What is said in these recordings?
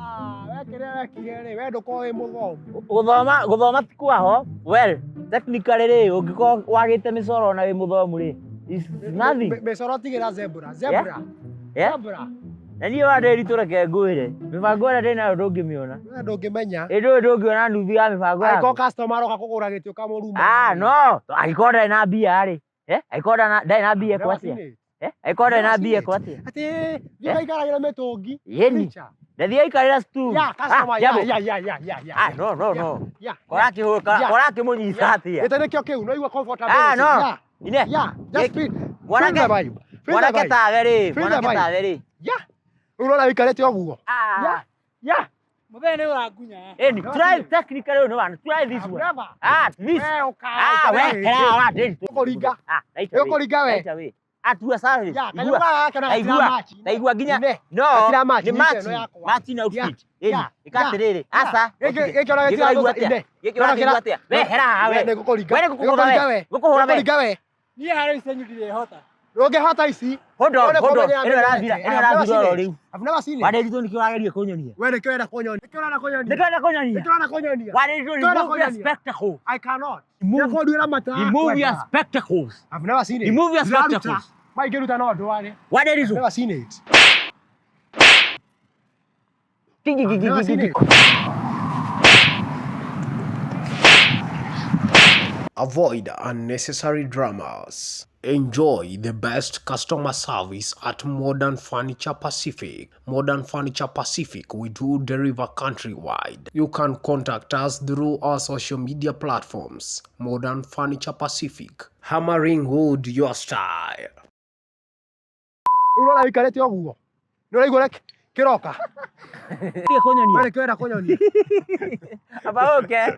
Ah, we kĩrĩa wekire rĩ, we ndũkorwo wĩ mũthomu. Gũthoma gũthoma ti kwaho. Well, technically rĩ, ũngĩkorwo wagĩte mĩcoro na wĩ mũthomu rĩ, is nothing. Mĩcoro tigĩra zebra. Zebra. Yeah? Zebra. Na niĩ wa Ndĩritũ reke ngwĩre, mĩbango ĩrĩa ndĩnayo ndũngĩmĩona. We ndũngĩmenya. Ĩ ndũĩ ndũngĩona nuthu ya mĩbango Angĩkorwo yaku. customer aroka kũgũra gĩtĩ ũkamũruma. Ah, no, angĩkorwo ndarĩ na mbia rĩ. Eh, angĩkorwo ndarĩ na mbia Never ekwo seen atĩa? it. Eh, angĩkorwo ndarĩ na Never mbia seen ekwo it. atĩa? Atĩ thiĩ ũgaikaragĩra mĩtũngi. Yeni. Preacher. Ndathiĩ aikarĩra stool. Yeah, customer. Ah, Yeah, jambo. yeah, yeah, yeah, yeah, yeah. Ah, no, no, no. Yeah. Kora akĩhũra, Yeah. kora akĩmũnyita atĩa? Gĩtĩ nĩkĩo kĩu, no igua comfortability. Ah, no. Yeah. Ine. Yeah, just Gĩkĩ- feel, feel Mwanake- the vibe. Feel the Mwanake vibe. tawe rĩ, Feel the mwanake vibe. tawe rĩ. Yeah. Rĩu ũrona wĩikarĩte ũguo. Ah. Yeah. Yeah. Mũthee nĩ ũrangunya. Eni, try technically no one. Try this I've one. never. Ah, this. We Ah, we. ũkaikara Hera wa Ndĩritũ. Ũkũringa. Ah, right away. Ũkũringa we. Right away. Atua service. Yeah, Igua. kanyũmba gaka na Taigua. gatira match. Taigua nginya. Ine. No. Gatira match, Nĩ nyite match. ĩno yakwa. Match na outfit. Eni, Yeah. ĩka atĩrĩrĩ. Aca. Gĩkĩ gĩkĩ ona Gĩkĩ gĩtira ũraigua atĩa? ine. Gĩkĩ ũrakĩigua atĩa? We hera haha We we. nĩ ngũkũringa. We nĩ ngũkũhũra Nĩngũkũringa we. we. Ngũkũhũra we. Nĩngũkũringa we. Niĩ harĩ ici ndirĩhota. Ndũngĩhota ici. Hold on, Ũyũ nĩ hold on. kũmenya Ĩno ĩrathira, amenyete. ĩno I've never ĩrathira seen oro it. rĩu. I've never seen it. Wa Ndĩritũ nĩkĩo ũrageria kũnyonia. We nĩkĩo ũrenda kũnyonia. Nĩkĩo ũrenda kũnyonia. Nĩkĩo ũrenda kũnyonia. Nĩkĩo ũrenda kũnyonia. Wa Ndĩritũ, Nĩkĩo ũrenda remove your kũnyonia. spectacles. I cannot. Remove- Nĩkũnduĩra mata. Remove your spectacles. I've never seen it. Remove your Ndĩraruta. spectacles. Maingĩruta no ndware. Wa Ndĩritũ. Never seen it. Kingi, kingi, Never kingi, seen kingi. it. Avoid unnecessary dramas. Enjoy the best customer service at Modern Furniture Pacific. Modern Furniture Pacific, we do deliver countrywide. You can contact us through our social media platforms. Modern Furniture Pacific, hammering wood your style. Rĩu ũrona wĩikarĩte ũguo. Nĩ ũraigua ũrĩa kĩroka. Nĩkĩo kũnyonia. We nĩkĩo ũrenda kũnyonia. Aba ũke.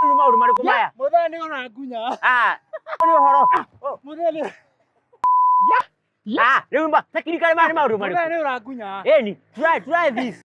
Nĩ maũndũ marĩkũ maya? Mũthee nĩ ũrangunya. Ah, nĩ ũhoro. Oh, Mũthee nĩ ah, rĩu ma, technically maya nĩ maũndũ mũthee marĩkũ? nĩ ũrangunya. Eni, try, try this.